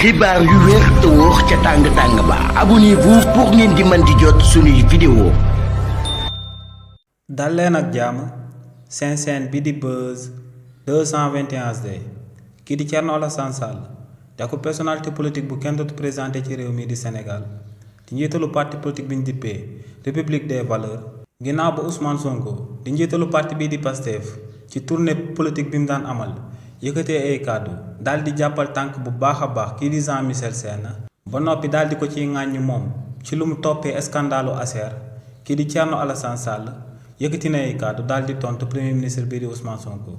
xibaar yu wér te wóor ca tàng ba abonnez-vous pour ngeen di mën di jot suñuy vidéo. dal leen ak jàmm seen chaîne bi di Buzz 221 HD kii di Thierno Alassane Sall da ko personnalité politique bu kenn dootu présenté ci réew mi di Sénégal di njiitalu parti politique bi ñu dippee République des Valeurs ginnaaw ba Ousmane Sonko di njiitalu parti bii di Pastef ci tournée politique bi mu daan amal yëkkatee ay kàddu daal di jàppal tànk bu baax a baax kii di Jean Michel Sène ba noppi daal di ko ciy ŋàññi moom ci lu mu toppee scandalu ASER kii di Thierno Alassane Sall yëkkati na ay kàddu daal di tontu premier ministre bii di Ousmane Sonko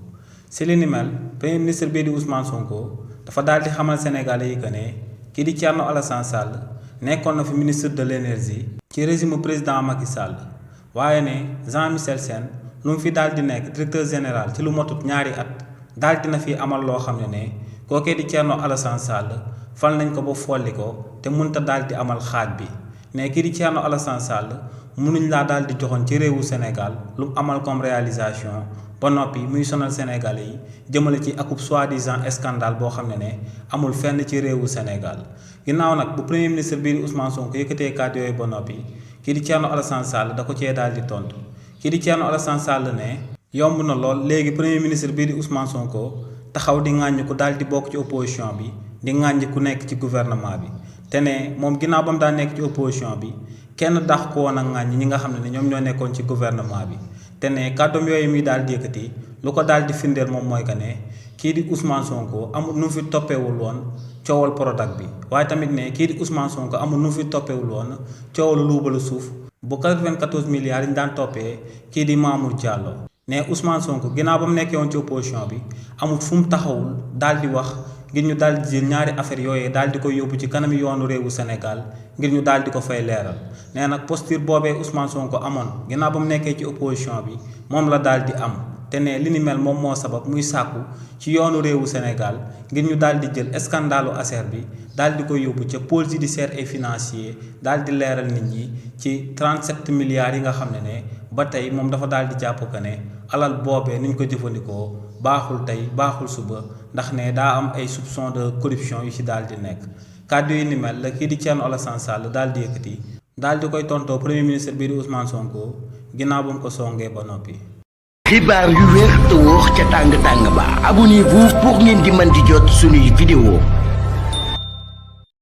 si li ni mel premier ministre bii di Ousmane Sonko dafa daal di xamal Sénégalais yi que ne kii di Thierno Alassane Sall nekkoon na fi ministre de l'énergie ci régime président Macky Sall waaye ne Jean Michel Sène lu mu fi daal di nekk directeur général ci lu motut ñaari at. daal dina fi amal loo xam ne kookee di Thierno Alassane Sall fal nañ ko ba folli ko te mënta daal di amal xaaj bi ne kii di Thierno Alassane Sall mënuñ laa daal di joxoon ci réewu Sénégal lu mu amal comme réalisation ba noppi muy sonal Sénégalais yi jëmale ci akub soi-disant scandale boo xam ne amul fenn ci réewu Sénégal ginnaaw nag bu premier ministre bii di Ousmane Sonko yëkkatee kàddu yooyu ba noppi kii di Thierno Alassane Sall da ko cee daal di tontu kii di Thierno Alassane Sall ne yomb na lool léegi premier ministre bii di Ousmane Sonko taxaw di ŋàññi ku daal di bokk ci opposition bi di ŋàññi ku nekk ci gouvernement bi te ne moom ginnaaw ba mu daa nekk ci opposition bi kenn dax ko woon a ŋàññi ñi nga xam ne ñoom ñoo nekkoon ci gouvernement bi te ne kàddoom yooyu muy daal di yëkkati lu ko daal di firndeel moom mooy que ne kii di Ousmane Sonko amul nu mu fi toppeewul woon coowal Prodac bi waaye tamit ne kii di Ousmane Sonko amul nu mu fi toppeewul woon coowal luubalu suuf bu 94 milliards yi ñu daan toppee kii di Mamour Diallo. ne Ousmane Sonko ginnaaw ba mu nekkee woon ci opposition bi amul fu mu taxawul daal di wax ngir ñu daal di jël ñaari affaire yooyee daal di koy yóbbu ci kanami yoonu réewu Sénégal ngir ñu daal di ko fay leeral nee nag posture boobee Ousmane Sonko amoon ginnaaw ba mu nekkee ci opposition bi moom la daal di am te ne li ni mel moom moo sabab muy sàkku ci yoonu réewu Sénégal ngir ñu daal di jël scandalu ASER bi daal di koy yóbbu ca pôle judiciaire et financier daal di leeral nit ñi ci 37 milliards yi nga xam ne ba tey moom dafa daal di jàpp que ne alal boobee niñ ko jëfandikoo baaxul tey baaxul suba ndax ne daa am ay soupçon de corruption yu ci daal di nekk kàddu yi ni mel la kii di Thierno Alassane Sall daal di yëkkati daal di koy tontoo premier ministre bii di Ousmane Sonko ginnaaw ba mu ko songee ba noppi. xibaar yu wér te wóor ca tàng ba abonnez-vous pour ngeen di mën di jot suñuy vidéo.